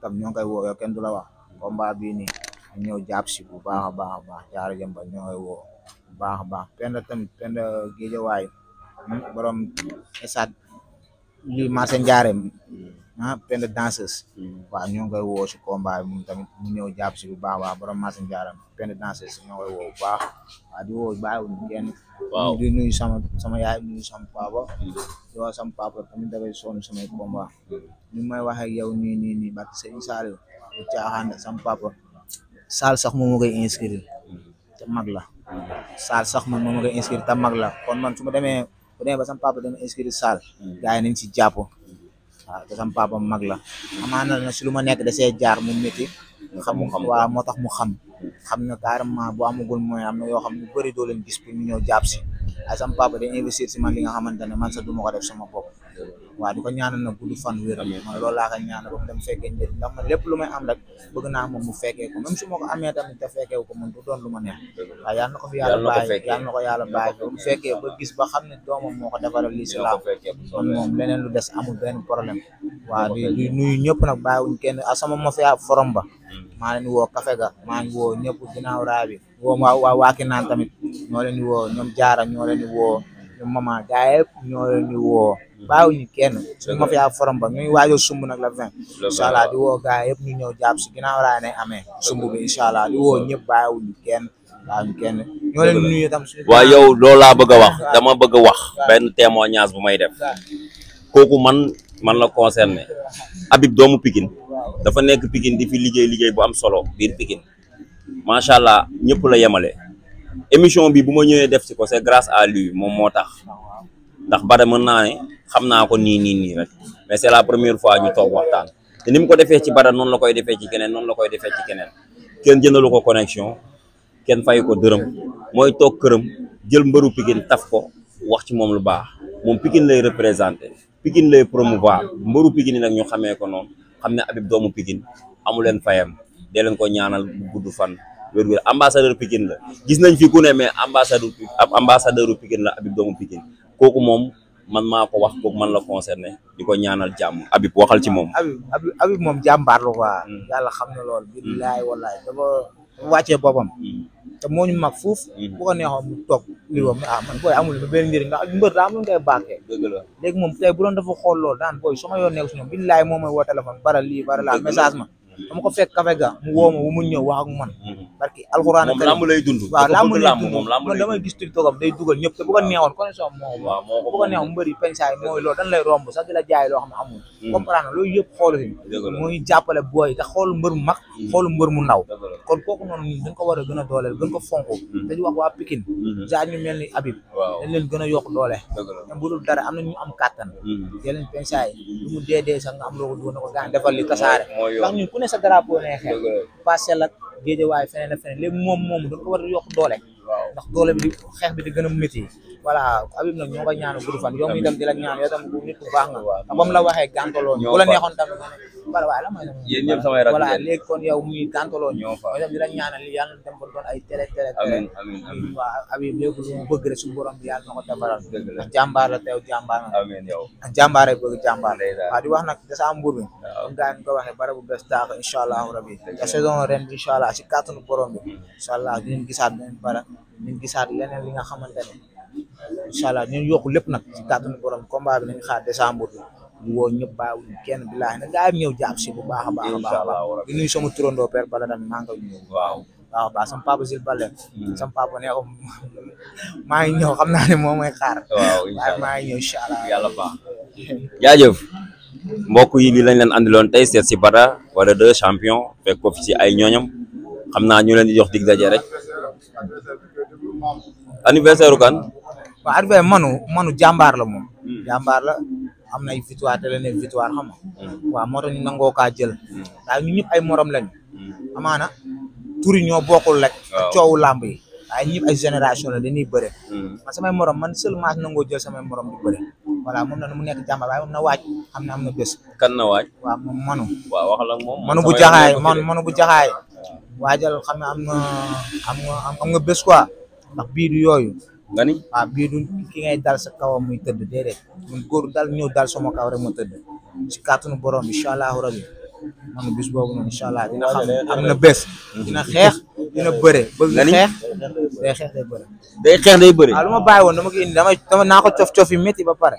rakkam ñoo ngi koy woo yow kenn du la wax combat bii nii ñëw jàpp si bu baax a baax a baax Jaara Jëmbal ñoo koy woo bu baax a baax Penda tamit Penda Géejawaay borom esat li marché Njaareem Penda danseuse waaw ñoo ngi koy woo si combat bi moom tamit mu ñëw jàpp si bu baax a baax borom marché Njaareem Penda danseuse ñoo koy woo bu baax waaw di woo bàyyiwuñu kenn di nuyu sama yaay nuyu sama papa di wax sama papa tamit dafay sonn samay combat ni may wax ak yow nii barke Serigne Saliou bu caaxaan sama papa Sall sax moom moo koy inscrire te mag la Sall sax moom moo koy inscrire te mag la kon man su ma demee ba sama papa dama inscrire Sall gars yi nañ si jàpp waaw te sama papa mag la amaana na si lu ma nekk da see jaar mu métti xam waaw moo tax mu xam na carrément bu amagul mooy am na yoo xam ne bëri doo leen gis pour ñu ñëw jàpp si ay sama papa day investir si man li nga xamante ne man sax du ma ko def sama bopp waaw di ko ñaanal na gudd fan wér man loolu laa koy ñaanal ba mu dem fekkee njëriñ ndax man lépp lu may am rek bëgg naa moom mu fekkee ko même su ma ko amee tamit te fekkee ko man du doon lu ma neex waaw yàlla na ko fi yàlla bàyyi yàlla na ko yàlla bàyyi ba mu fekkee ba gis ba xam ne doomam moo ko defaral lii si laaw man moom leneen lu des amul benn problème waaw di nuyu ñëpp nag bàyyiwuñ kenn sama mafia forom ba maa leen woo Café ga maa ngi woo ñëpp ginnaaw raay bi woo waa waaki naan tamit ñoo leen di woo ñoom jaara ñoo leen di woo ñoom mama gaa yëpp ñoo leen di woo bàyyiwuñu kenn suñu mafia forom ba ñuy waajal sumb nag la 20 incha allah di woo gaa yëpp ñu ñëw jàpp si ginnaaw raay nay amee sumb bi incha allah di woo ñëpp bàyyiwuñu kenn ñoo leen nuyu tam suñu waaw yow loolu laa bëgg a wax dama bëgg a wax benn témoignage bu may def kooku man la concerné Habib doomu Pikine dafa nekk Pikine di fi liggéey bu am solo biir Pikine macha allah ñëpp la yemale émission bi bu ma ñëwee def ci ko c'est grâce à lui moom moo tax ndax Bada mën naa ne xam naa ko nii rek mais c'est la première fois ñu toog waxtaan te ni mu ko defee ci Bada noonu la koy defee ci keneen noonu la koy defee ci keneen kenn jëndalu ko connexion kenn fay ko dërëm mooy toog këram jël mbëru Pikine taf ko wax ci moom lu baax moom Pikine lay représenté Pikine lay promouvoir mbëru Pikine nag ñu xamee ko noonu xam ne Habib doomu Pikine amu leen fayam dee leen ko ñaanal gudd fan wér-wér ambassadeur Pikine la gis nañ fi ku ne mais ambassadeur Pikine la Habib doomu Pikine kooku moom man maa ko wax kooku man la concerné di ko ñaanal jàmm Habib waxal ci moom Habib moom jàmbaar la quoi yàlla xam ne loolu billaay wallaay dafa wàccee boppam te moo ñu mag fuuf bu ko neexoon mu toog li wam man booy amul ba benn njëriñ ndax mbër daa am lu koy bàkkee dëgg la léegi moom tey bu doon dafa xool loolu daan booy sama yoon nekk su ñoom billaay moom mooy woo téléphone bara lii bara laa message ma dama ko fekk Café ga mu woo ma bu mu ñëw wax ak man barki alxuraan moom lamb lay dund waaw lamb lay dund moom man damay gis tiktokam day dugal ñëpp te bu ko neexoon connexion moo bu ko neexoon mbëri pensaay mooy loolu dañ lay romb sax di la jaay loo xam ne amul comprendre loolu yëpp xoolu si muy jàppale booy te xoolu mbër mu mag xoolu mbër mu ndaw kon kooku noonu ñun dañ ko war a gën a dooleel gën ko fonk dañu wax waa Pikine genre ñu mel ni Habib dañ leen gën a yokk doole même bu dul dara am na ñu am kàttan yeneen pensaay lu mu dee sax nga am loo ko dugal na ko gaan defal li tasaare ndax ñun ku ne sa drapeau ne xeex Parcelles ak Guédiawaye feneen ak feneen léegi moom dañ ko war a yokk doole ndax doole bi di xeex bi di gën a métti voilà Habib nag ñoo koy ñaanu gudd fan yow mi dem di la ñaan yow tam bu nit ku baax nga ndax ba mu la waxee gàntaloo bu la neexoon tam nga ne voilà waaye la mooy yéen ñëpp samay rak voilà léegi kon yow muy gàntaloo ñoo tam di la ñaanal li yàlla dem ba doon ay télé amiin waaw Habib léegi lu mu bëgg rek suñu borom bi yàlla na ko defaral ndax jàmbaar la teew jàmbaar na amiin yow ak jàmbaar bëgg jàmbaar waaw di wax nag décembre bi comme gars yi ko waxee bara bu bees daax incha allahu rabi te saison ren bi incha allah si kàttanu borom bi incha allah dinañ gisaat beneen bara dinañ gisaat leneen li nga xamante ne incha allah ñu yokku lépp nag ci kàttanu borom combat bi nañ xaar décembre bi di woo ñëpp bàyyiwuñ kenn bilaay nag gaa yi ñëw jàpp si bu baax a baax a baax di nuyu sama turandoo père Bala tamit maa ngi koy nuyu waaw baax sama papa Zil Bale sama papa ne ko maa ngi ñëw xam naa ne moom mooy xaar waaye maa ngi ñëw incha allah yàlla baax jaajëf mbokk yi li lañ leen andiloon tey seet si Bada wala 2 champion fekk ko fi si ay ñooñam xam naa ñu leen di jox dig daje rek anniversaire u kan waaw anniversaire manu jàmbaar la moom jàmbaar la am na ay victoire te leen victoire xam nga waaw moo tax ñu nangoo kaa jël waaye ñu ñëpp ay morom lañu amaana tur yi ñoo bokkul rek coowu làmb yi waaye ñëpp ay génération la dañuy bëre man samay morom man seulement nangoo jël samay morom di bëre voilà moom na mu nekk jàmbaar waaye moom na waaj xam ne am na bés kan na waaj waaw moom manu waaw waxal ak moom manu bu jaxaay manu bu jaxaay waajal xam ne am nga bés quoi ndax bii du yooyu nga ni waaw bii du ki ngay dal sa kawam muy tëdd déedéet mun góor dal ñëw dal sama kaw rek ma tëdd si kàttanu borom bi incha allahu rabi man bis boobu noonu incha allah dina xam am na bés. dina xeex dina bëre bëgg xeex day xeex day bëre. day xeex day bëre. waaw lu ma bàyyi woon dama ko indi dama naa ko cof yi métti ba pare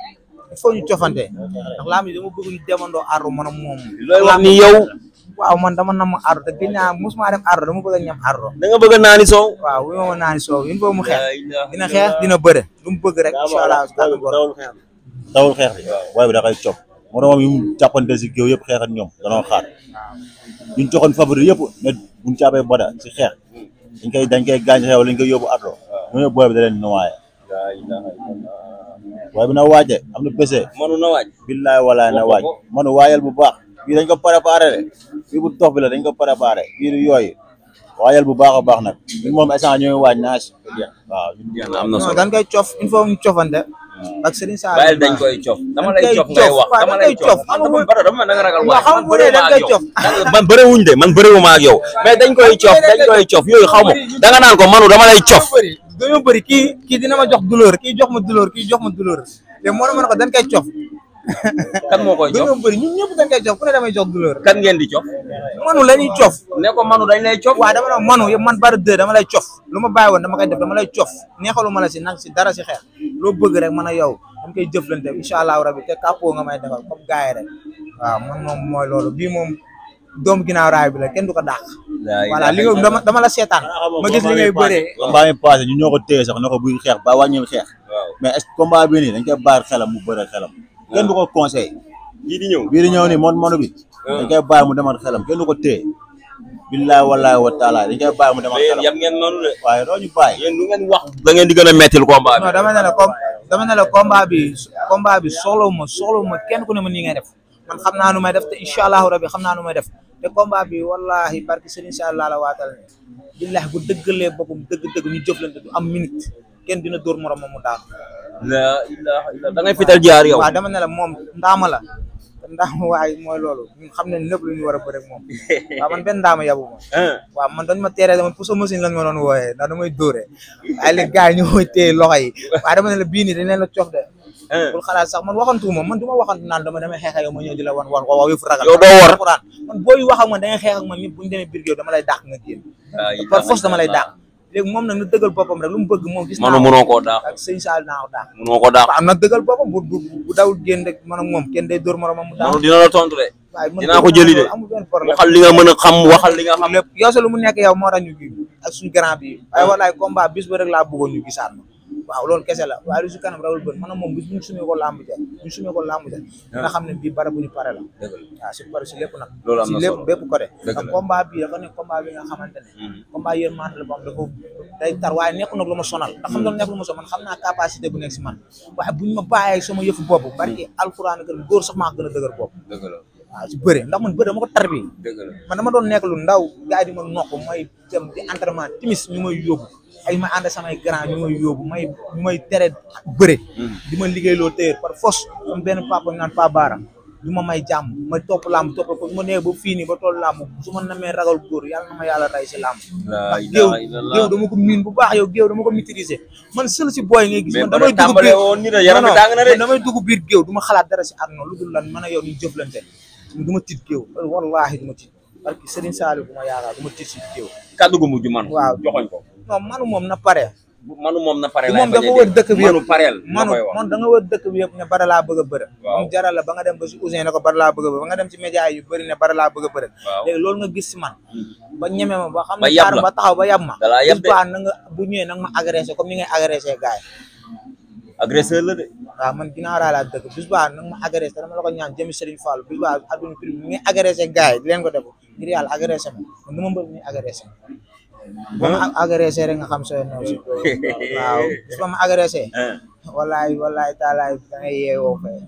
il faut ñu cofante ndax laa mi dama bëgg ñu demandoo ardo man ak moom. looy wax ni yow. waaw man dama nam ardo te gën naa mosuma dem ardo dama bëgg a ñam ardo. da nga bëgg a naani soow. waaw bu ma naani soow il faut mu xeex dina xeex dina bëre lu mu bëgg rek incha allah. dawul xeex bi booy bi da koy cop moo tax moom yu mu jàppante si géew yëpp xeex ak ñoom danoo xaar ñun joxoon favori yëpp ne buñ caabee bada si xeex dañ koy gaañ xeew lañ koy yóbbu ardo ñooñu booy bi da leen noyé booy bi na waaje am na bésee manu na waaj. billaay walaay na waaj manu waayal bu baax bii dañ ko préparé de bii bu tox bi la dañ ko préparé bii du yooyu waayal bu baax a baax nag ñun moom instant ñooy waaj naas waaw am na solo dañ koy cof il faut ñu cofante ak Serigne Sall bàyyil dañ koy cof dama lay cof ngay wax dama lay cof dama da nga ragal wax xam nga dañ koy cof man bëre wuñ de man bëre wu ma ak yow mais dañ koy cof yooyu xaw ma da nga naan ko manu dama lay cof dañoo bëri kii dina ma jox douleur kii jox ma douleur kii jox ma douleur te moo la mën ko dañ koy cof kan moo koy cof dañoo bëri ñun ñëpp dañ koy cof ku ne damay jox douleur kan ngeen di cof manu la ñuy cof ne ko manu dañ lay cof waaw dama ne manu man bari deux dama lay cof lu ma bàyyi woon dama koy def dama lay cof neexalu ma la si nag si dara si xeex loo bëgg rek man a yow dama koy jëflante incha allahu rabi te kàppoo nga may defal comme gars yi rek waaw man moom mooy loolu bii moom doomu ginnaaw raay bi la kenn du ko dàq voilà li nga dama la seetaan ma gis li ngay bëree combat mi passé ñu ñoo ko téye sax na ko buy xeex ba wàññil xeex mais est-ce que combat bi nii dañ koy bàyyi xelam mu bëre xelam kenn du ko conseil bii di ñëw nii manu bi dañ koy bàyyi mu demal xelam kenn du ko téye billaay wallaay wa taala dañ koy bàyyi mu demal xelam yam ngeen noonu de waaye doo ñu bàyyi yéen lu ngeen wax da ngeen di gën a mettil combat bi non dama ne la combat bi soxlawu ma kenn ku ne ma nii ngay def man xam naa nu may def te incha allahu rabi xam naa nu may def te combat bi wallahi barki Serigne Sall laa la waatal ne billahi bu dëggalee boppam dëgg-dëgg ñu jëflante du am minute kenn dina dóor morom mu daal la ilaha illa da ngay fital jaar yow waaw dama ne la moom ndaama la ndaama waaye mooy loolu ñun xam ne lépp lu ñu war a bëre moom waaw man benn ndaama yabu ma waaw man dañ ma teere dama pousse machine lañ ma doon wooyee ndax damay dóore waaye léegi gars yi ñu koy téye loxo yi waaye dama ne la bii nii dañ leen la cof de bul xalaat sax man waxantuma man du ma waxantu naan damay xeex ak yow ma ñëw di la wan waaw yëfu ragal yow doo war alxuraan man booy wax ak man da ngay xeex ak man nit bu ñu demee biir géew dama lay dàq nga génn par force dama lay dàq léegi moom nag na dëggal boppam rek lu mu bëgg moom gis naa mënoo koo daax ak sëñ Sall naa ko daax mënoo ko daax am na dëggal boppam bu dawul génn rek man ak moom kenn day dóor moromam mu daax dina la tontu de waaye dinaa ko jëli de amul benn problème waxal li nga mën a xam waxal li nga xam lépp yow sa lu mu nekk yow moo tax ñu gi ak suñu grand bi waaye wallaay combat bis ba rek laa bëggoon ñu gisaat ma waaw loolu kese la waaye lu si kanam rawul bën man moom bis bu ñu sumee ko làmb ja nga xam ne bii bara bu ñu pare la waaw si pare si lépp nag si lépp bépp côté ndax combat bii dafa nekk combat bi nga xamante ne combat yéen maan la boo xam dafa day tar waaye nekk nag lu ma sonal ndax xam nga nekk lu ma sonal man xam naa capacité bu nekk si man waaye buñ ma bàyyee sama yëfu bopp barki alxuraan kër góor sax maa gën a dëgër bopp waaw si bëre ndax man bëre dama ko tar bi man dama doon nekk lu ndaw gars yi di ma nokk may dem di entraînement timis ñu may yóbbu ay ma ànd samay grand ñu may yóbbu ñu may tere bëre di ma liggéeyloo téyër par force comme benn papa naan pa baara du ma may jàmm ma topp làmb topp ko ma nee ba fii nii ba toll làmb su ma namee ragal góor yàlla na ma yàlla rey si làmb ndax géew dama ko miin bu baax yow géew dama ko maîtriser man sël si booy ngay gis man damay dugg biir géew du ma xalaat dara si àdduna lu dul lan man a yow ñu jëflante du ma tiit géew wallaahi du ma tiit parce que Serigne Saliou bu ma yaakaar du ma tiit si géew kàddu gu mujj man waaw joxoñ ko non manu moom na pare moom na pare moom dafa wër dëkk bi yëpp pareel man da nga wër dëkk bi yëpp ne bara laa bëgg a bëre moom jaral la ba nga dem ba si Ousseyn ne ko bara laa bëgg a bëre ba nga dem ci média yu bëri ne bara laa bëgg a bëre léegi loolu nga gis si man ba ñeme ma ba xam ne kaar ba taxaw ba yab ma bis baa na nga bu ñëwee nag ma agressé comme ni ngay agressé gars yi agresseur la de waaw man ginnaaw raa laa dëkk bis baa nag ma agressé dama la ko ñaan jëmi Serigne Fall bis baa adduna prix mi ngay agressé gars yi di leen ko def ngir yàlla agressé ma man du ma mbër ni agressé ba ma agressé rek nga xam sooy new si waaw su ma agressé wallaay taalaay da ngay yeewoo fay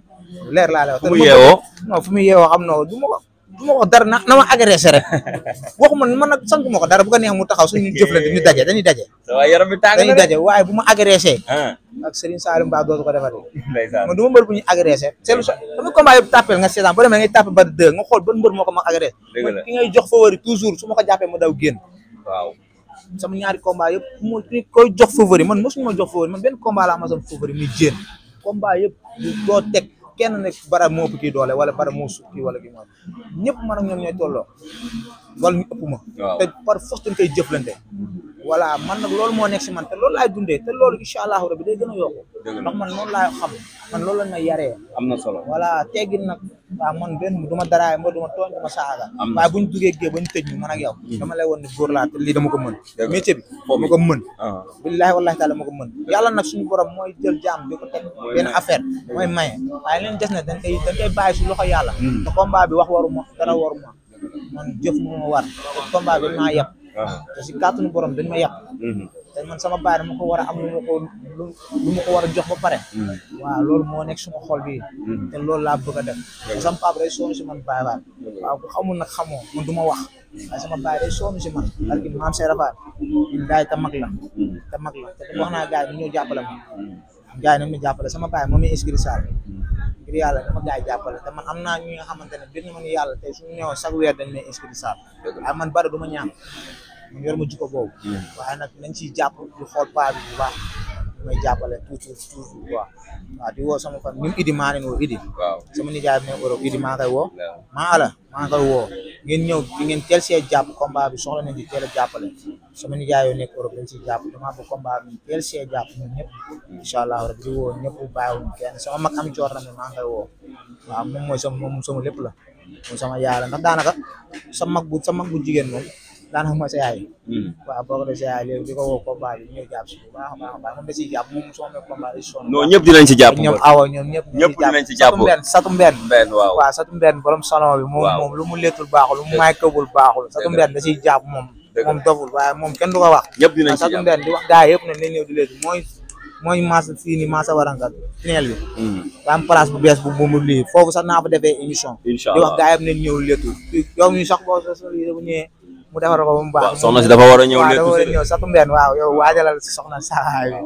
leer laa la wax fu mu yeewoo non fu mu yeewoo xam no du ma ko dara na ma agressé rek waxuma man nag sant ma ko dara bu ko neex mu taxaw suñu jëflante ñu daje dañuy daje yaram bi tàng dañuy daje waaye bu ma agressé ak Serigne Salim Ba dootu ko defati man du ma mbër bu ñu agressé c'est lu sama combat yëpp tàppel nga seetaan ba demee ngay tàppe ba deux nga xool ban mbër moo ko ma agressé man ki ngay jox favori toujours su ma ko jàppee mu daw génn waaw sama ñaari combat yëpp mu koy jox favori man mosuma jox favori man benn combat laa ma sama favori muy jéen combat yëpp doo teg kenn ne bara moo ëpp kii doole wala bara moo sut kii wala kii moom ñëpp man ak ñoom ñooy tolloo wala ñu ëpp ma te par force dañ koy jëflante voilà man nag loolu moo nekk si man te loolu laay dundee te loolu incha allahu rabi day gën a yokku ndax man loolu laay xam man loolu lañ ma yaree am na solo voilà teggin nag waaw man benn du ma daraay ma du ma tooñ du ma saaga waaye buñ duggee gée ba ñu tëj ñu man ak yow dama lay woon ne góor laa te lii dama ko mën métier bi dama ko mën billaahi wallaahi taala dama ko mën yàlla nag suñu borom mooy jël jaam di ko teg benn affaire mooy maye waaye leen des na dañ koy bàyyi si loxo yàlla te combat bi wax waru ma dara waru ma man jëf moo ma war te combat bi dañ maa yàpp te si kàttanu borom dañ ma yàpp te man sama baay dama ko war a am lu ma ko war a jox ba pare waaw loolu moo nekk suma xol bi te loolu laa bëgg a def te sama papa day sonn si man baay baay waaw ku xamul nag xamoo man du ma wax waaye sama baay day sonn si man parce que maam Seydou Fall daay te mag la te wax naa gars yi ñëw jàppale ma gars yi nañ ma jàppale sama baay moom mi inscrit saal ngir yàlla dama gars yi jàppale te man am naa ñi nga xamante ne bir na ma ni yàlla tey suñu ñëwoon chaque weer dañ may inscrit saal waaye man bari du ma ñaan man yor ma jikko boobu waaye nag nañ ciy jàpp di xool paa bi bu baax may jàppale toujours quoi waaw di woo sama fan ñun Idi maa leen woo Idi sama nijaay bi ne Europe Idi maa koy woo maa koy woo ngeen ñëw di ngeen teel see jàpp combat bi soxla nañ di teel a jàppale sama nijaay yoo nekk Europe dañ ciy jàpp dama ba combat bi teel see jàpp ñun ñëpp incha allah rek di woo ñëpp bàyyiwuñ kenn sama mag am coor na maa koy woo waaw moom mooy sama lépp la moom sama yaay la ndax daanaka sa mag bu jigéen moom daanaka mooy sa yaay waaw boo ko dee sa yaay léegi di ko woo combat bi ñëw jàpp si bu baax a baax moom da ciy jàpp moom soo amee combat yi sonn non ñëpp dinañ ci jàpp ñoom awa ñoom ñëpp dinañ ci jàpp satu mbenn waaw satu mbenn borom salon bi moom lu mu lettul baaxul lu mu may këbul baaxul satu mbenn da ciy jàpp moom doful waaye moom kenn du ko wax ñëpp dinañ ci satu mbenn di wax gars yëpp ne nañ ñëw di leetu mooy maasa fii nii maasa warangal tunnel bi daa am place bu bees bu lii foofu sax naa fa defee émission di wax gars yëpp nañ ñëw leetu yow ñu sax boo sa lii bu ñëwee mu defar ko ba mu baax soxna si dafa war a ñëw lépp satu mbenn waaw yow waajalal si soxna saa bi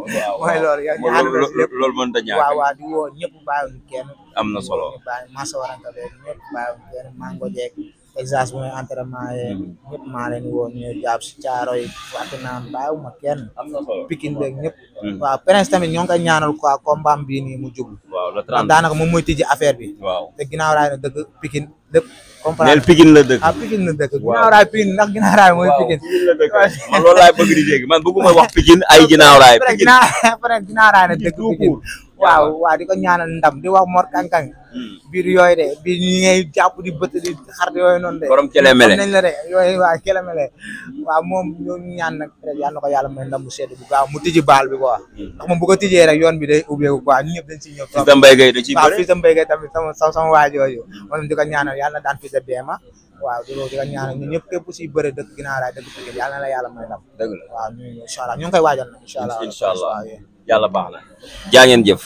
mooy loolu yow ñu ànd lépp loolu mën ta ñàkk waaw di woo ñëpp bàyyiwuñu kenn am na solo bàyyi masa waranta leen ñëpp bàyyiwuñu kenn mango jeeg exage bu muy entraînement yee ñëpp maa leen woo ñu jàpp si caaro yi waxtu naan bàyyiwuma kenn am na solo Pikine beeg ñëpp waaw Prince tamit ñoo ngi koy ñaanal quoi combat bii nii mu jublu ndax daanaka moom mooy tijji affaire bi te ginnaaw raay na dëgg Pikine lépp neel Pikine la dëkk Pikine la dëkk ginnaaw raay Pikine ndax ginnaaw raay mooy Pikine man loolu laay bëgg di dégg man bëgguma wax Pikine ay ginnaaw raay ginnaaw raay na dëkk Pikine waaw di ko ñaanal ndam di wax Mor Kankang biir yooyu de biir ñi ngay jàpp di bët di xar yooyu noonu de borom kelemele nañ la de yooyu waaw kelemele waaw moom ñooñu ñaan nag peut être yàlla na ko yàlla may ndam bu sedd bu gaaw mu tijji baal bi quoi ndax moom bu ko tijjee rek yoon bi day ubbeeku quoi ñu ñëpp dañ ciy ñëw Fils de Mbaye Gueye da ciy bëre Fils de Mbaye Gueye tamit sama waa jooju moom di ko ñaanal yàlla na daan Fils de Bema waaw di ko ñaanal ñun ñëpp képp si bëre dëkk ginnaaw raay dëkk Pikine yàlla na la yàlla may ndam dëgg la waaw ñu incha allah ñu ngi koy waajal nag incha allah yàlla baax na jaa ngeen jëf